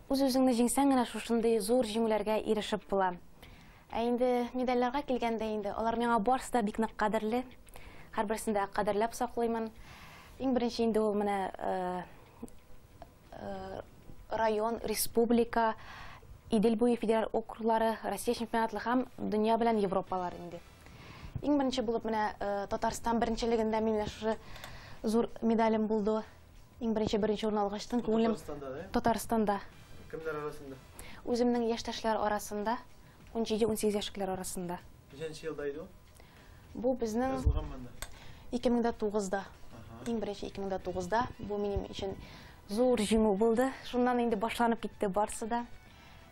Үз-үзеңне җиңсәң генә шушындый зур җиңүләргә ирешеп була. Ә инде медальләргә килгәндә инде, алар миңа барысы да бик нык кадерле. Һәрберсен дә кадерләп саклыймын. Иң беренче инде ул менә район, республика, Идел буе федераль округлары, Россия чемпионатлы һәм дөнья белән Европалар инде. Иң беренче булып менә Татарстан беренчелегендә мин менә шушы зур медалем булды. Иң беренче беренче урын алгачтын күңелем Татарстанда, да? Татарстанда. Кемнәр арасында? Үземнең яшьтәшләр арасында, 17-18 яшьлекләр арасында. Ничәнче елда иде ул? Бу безнең Язылган монда. 2009-да. Иң беренче 2009-да. Бу минем өчен зур җиңү булды. Шуннан инде башланып китте барсы да.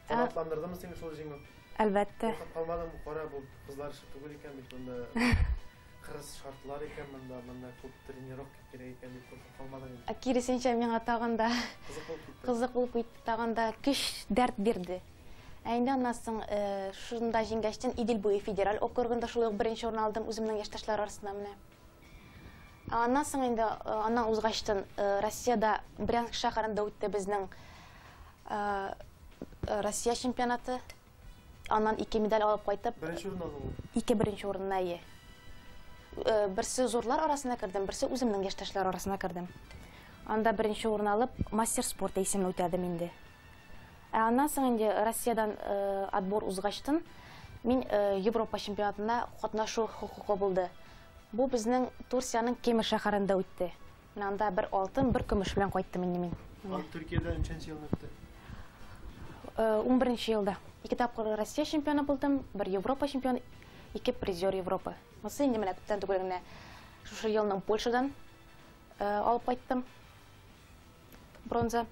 Канатландырдымы сине шул җиңү? Әлбәттә. Куркып калмадыңмы? Кара, бу кызлар эше түгел икән бит монда. Кырыс шартлар икән монда, монда күп тренировка кирәк икән дип куркып калмадың инде. Киресенчә, миңа тагын да кызык булып китте. Кызык булып китте, тагын да көч, дәрт бирде. Ә инде аннан соң шунда җиңгәчтен Идел буе федераль округында шулай ук беренче урын алдым үземнең яшьтәшләр арасында менә. Ә аннан соң инде аннан узгачтын Россиядә Брянск шәһәрендә үтте безнең Россия чемпионаты. Аннан 2 медаль алып кайтып. Беренче урын алдыңмы? 2 беренче урынна ие. Берсе зурлар арасына кердем, берсе үземнең яшьтәшләр арасына кердем. Анда беренче урын алып, мастер спорта исемен үтәдем инде. Ә аннан соң инде Россиядән отбор узгачтын, мин Европа чемпионатына катнашу хокукы булды. Бу безнең Турциянең Кемер шәһәрендә үтте. Менә анда бер алтын, бер көмеш белән кайттым инде мин. Ан Төркиядә ничәнче елны үтте? 11 елда. 2 тапкыр Россия чемпионы булдым, бер Европа чемпионы, 2 призер Европы. Монысы инде менә күптән түгел генә шушы елның Польшадан алып кайттым. Бронза.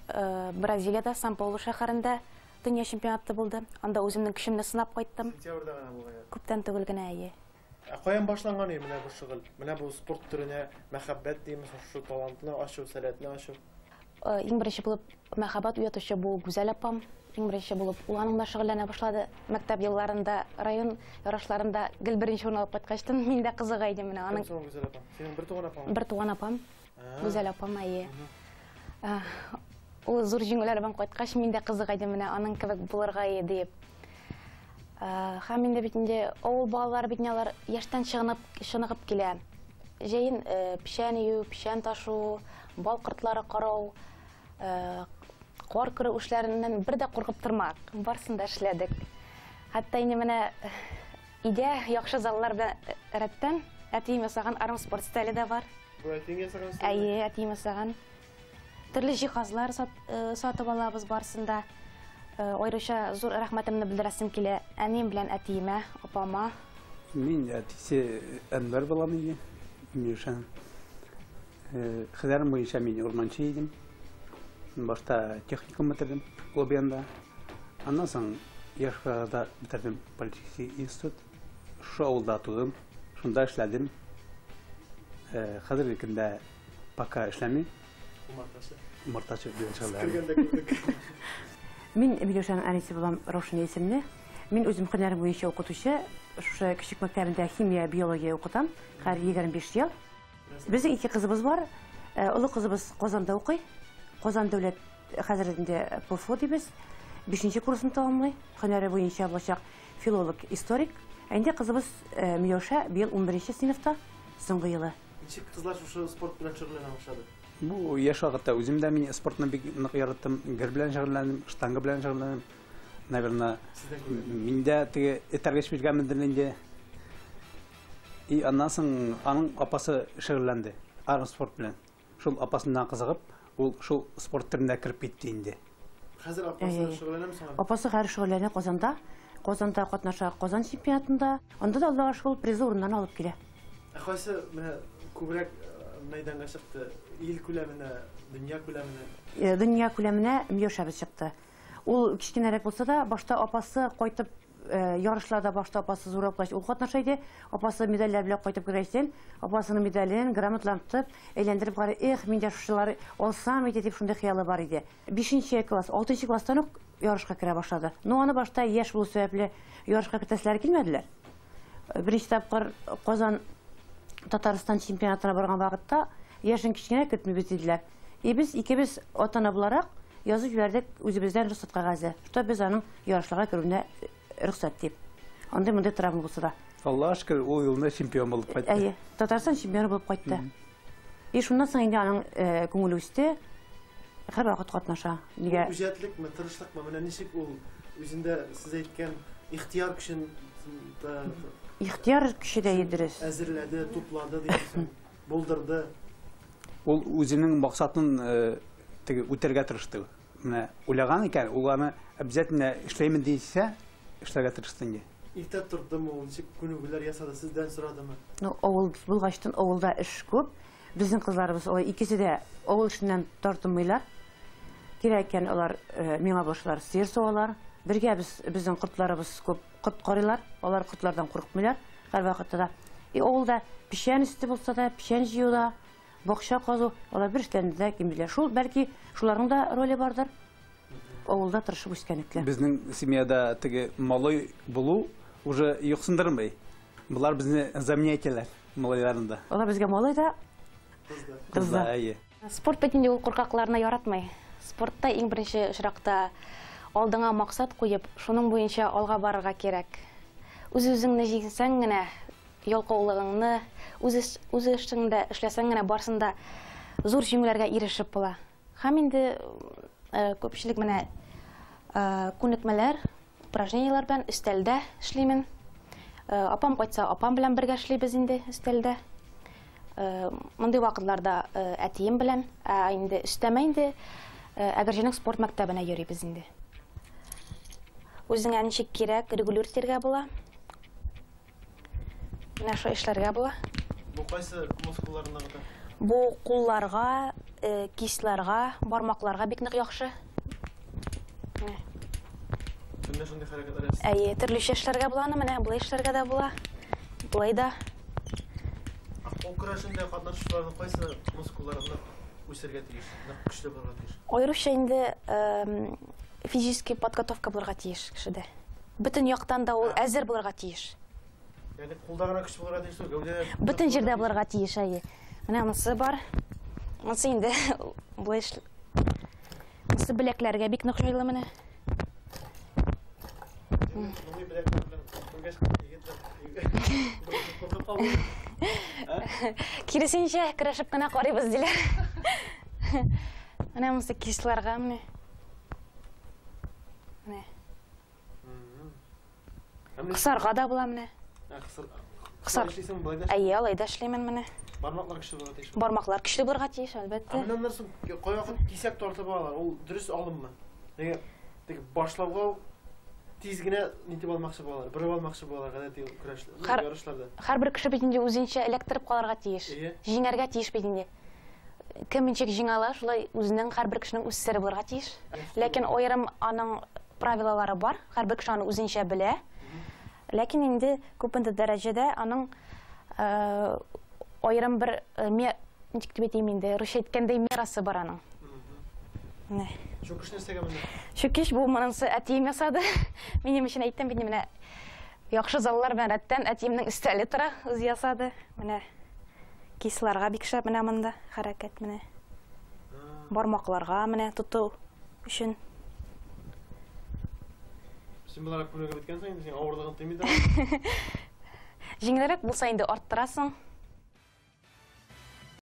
Бразилиядә, Сан-Паулу шәһәрендә дөнья чемпионаты булды. Анда үземнең көчемне сынап кайттым. Сентябрьдә генә булган. Күптән түгел генә, әйе. Ә каян башланган иде менә бу шөгыль? Менә бу спорт төренә мәхәббәт димме, шушы талантны ачу, сәләтне ачу? Иң беренче булып мәхәббәт уятучы бу Гүзәл апам. Иң беренче булып ул аның белән шөгыльләнә башлады. Мәктәп елларында, район ярышларында гел беренче урын алып кайткачтын, мин дә кызыга идем менә аның. Кем соң Гүзәл апам? Синең бер туган апаң? Бер туган апам. Гүзәл апам, әйе. Ул зур җиңүләр белән кайткач, мин дә кызыга идем менә аның кебек булырга иде дип. Һәм инде бит инде авыл балалары бит инде алар яшьтән чыныгып килә. Җәен печән өю, печән ташу, бал кортлары карау, кар көрү эшләреннән бер дә куркып тормадык. Барысын да эшләдек. Хәтта инде менә өйдә яхшы заллар белән рәттән әтием ясаган армспорт стәле дә бар. Бу әтиең ясаган стәле? Әйе, әтием ясаган. Төрле җиһазлар сатып алабыз барысын да. Аеруча зур рәхмәтемне белдерәсем килә әнием белән әтиемә, апама. Мин әтисе Әнвәр балам иде, Миләүшәнең. Хезәрем буенча мин урманчы идем. Башта техникум бетердем Лобиянда. Аннан соң Яшкарада бетердем политехнический институт. Шушы авылда тудым, шунда эшләдем. Хәзерге көндә пока эшләмим. Умартачы. Умартачы белән шөгыльләнәм. Кергәндә күрдек. Мин Миләүшәнең әнисе булам, Раушания исемле. Мин үзем һөнәрем буенча укытучы, шушы кечек мәктәбендә химия, биология укытам, хәзер 25 ел. Безнең ике кызыбыз бар. Олы кызыбыз Казанда укый. Казан дәүләт хәзер инде ПФО дибез. 5 курсын тәмамлый. Һөнәре буенча булачак филолог, историк. Ә инде кызыбыз Миләүшә быел 11 сыйныфта, соңгы елы. Ничек кызлар шушы спорт белән шөгыльләнә башлады? Бу яшь вакытта үзем дә мин спортны бик нык яраттым. Гер белән шөгыльләндем, штанга белән шөгыльләндем. Наверное, мин дә теге этәргеч биргәнмендер инде. И аннан соң аның апасы шөгыльләнде армспорт белән. Шул апасыннан кызыгып, ул шул спорт төренә кереп китте инде. Хәзер апасы шөгыльләнәме соң? Апасы хәзер шөгыльләнә Казанда. Казанда катнаша Казан чемпионатында. Анда да Аллага шөкер, призлы урыннарны алып килә. Ә кайсы менә күбрәк мәйданга чыкты? Ил күләменә, дөнья күләменә? Дөнья күләменә Миләүшәбез чыкты. Ул кечкенәрәк булса да, башта апасы кайтып, ярышларда башта апасы зуррак булгач, ул катнаша иде. Апасы медальләр белән кайтып кергәчтен, апасының медален, грамоталарын тотып, әйләндереп карый, эх, мин дә шушылар алсам иде дип шундый хыялы бар иде. 5 класс, 6 класстан ук ярышка керә башлады. Но аны башта яшь булу сәбәпле ярышка кертәселәре килмәделәр. Беренче тапкыр Казан Татарстан чемпионатына барган вакытта яшен кечкенә кертмибез диделәр. И без икебез ата-ана буларак язып җибәрдек үзебездән рөхсәт кәгазе. Что без аның ярышларга керүенә рөхсәт дип. Андый мондый травма булса да. Аллаһ шөкер, ул елны чемпион булып кайтты. Әйе, Татарстан чемпионы булып кайтты. И шуннан соң инде аның күңеле үсте. Һәрвакыт катнаша. Нигә? Үҗәтлекме, тырышлыкмы, менә ничек ул үзендә сез әйткән ихтыяр көчен Ихтыяр көче дә дөрес. Әзерләде, туплады дигән, булдырды. Ул үзенең максатын теге үтәргә тырышты. Менә уйлаган икән, ул аны обязательно эшләймен дисә, эшләргә тырышты инде. Иртә тордымы ул, ничек күнегүләр ясады, сездән сорадымы? Ну, авыл булгачтын авылда эш күп. Безнең кызларыбыз алай икесе дә авыл эшеннән тартынмыйлар. Кирәк икән алар миңа башлар сыер савалар. Бергә без безнең кортларыбыз күп корт карыйлар. Алар кортлардан курыкмыйлар һәрвакытта да. И авылда печән өсте булса да, печән җыю да, бакча казу, алар бер эшләрендә дә кимиләр. Шул бәлки шуларның да роле бардыр. Авылда тырышып үскәнлекләр. Безнең семьяда теге малай булу уже юксындырмый. Булар безне заменять итәләр малайларны да. Алар безгә малай да, кыз да. Әйе. Спорт бит инде ул куркакларны яратмый. Спортта иң беренче очракта алдыңа максат куеп, шуның буенча алга барырга кирәк. Үз-үзеңне җиңсәң генә, ялкаулыгыңны, үз эшеңдә эшләсәң генә барсын да зур җиңүләргә ирешеп була. Һәм инде күпчелек менә күнекмәләр, упражнениеләр белән өстәлдә эшлимен. Апам кайтса, апам белән бергә эшлибез инде өстәлдә. Мондый вакытларда әтием белән, ә инде өстәмә инде Әгерҗенең спорт мәктәбенә йөрибез инде. Үзеңә ничек кирәк, регулир итәргә була. Менә шулай эшләргә була. Бу кайсы мускулларны ныгыта? Бу кулларга, кистларга, бармакларга бик нык яхшы. Менә шундый хәрәкәтләр ясый. Әйе, төрлечә эшләргә була аны, менә болай эшләргә дә була. Болай да. Кул көрәшендә катнашучыларның кайсы мускуллары нык үсәргә тиеш, нык көчле булырга тиеш? Аеруча инде физический подготовка булырга тиеш кешедә. Бөтен яктан да ул әзер булырга тиеш. Ягъни кулда гына көч булырга тиеш түгел, гәүдәдә бөтен җирдә булырга тиеш, әйе. Менә монысы бар. Монысы инде болай монысы беләкләргә бик нык җайлы менә. Мондый беләкләр белән күргәч, егетләр куркып калды. Киресенчә, көрәшеп кенә карыйбыз диләр. Менә монысы кистларга менә. Менә. Кысарга да була менә. Кысар. Әйе, алай да эшлимен менә. Бармаклар көчле булырга тиеш. Бармаклар көчле булырга тиеш, әлбәттә. Ә менә соң кайвакыт кисәк тартып алалар. Ул дөрес алыммы? Теге теге башлауга тиз генә нитеп алмакчы булалар, борып алмакчы булалар гадәти көрәш ярышларда. Һәрбер кеше бит инде үзенчә эләктереп калырга тиеш. Җиңәргә тиеш бит инде. Кем ничек җиңә ала, шулай үзенең һәрбер кешенең үз сере булырга тиеш. Ләкин аерым аның правилалары бар, һәрбер кеше аны үзенчә белә. Ләкин инде күпмедер дәрәҗәдә аның аерым бер ничек дип әйтим инде, русча әйткәндәй мерасы бар аның. Менә. Чүкеш нәрсәгә менә? Чүкеш бу монысы әтием ясады. Минем өчен әйттем бит менә яхшы заллар белән рәттән әтиемнең өстәле тора, үзе ясады. Менә кисларга бик шәп менә монда хәрәкәт менә. Бармакларга менә тоту өчен. Син боларга күнегеп беткәнсең инде, син авырлыгын тоймый да. Җиңелрәк булса инде арттырасың.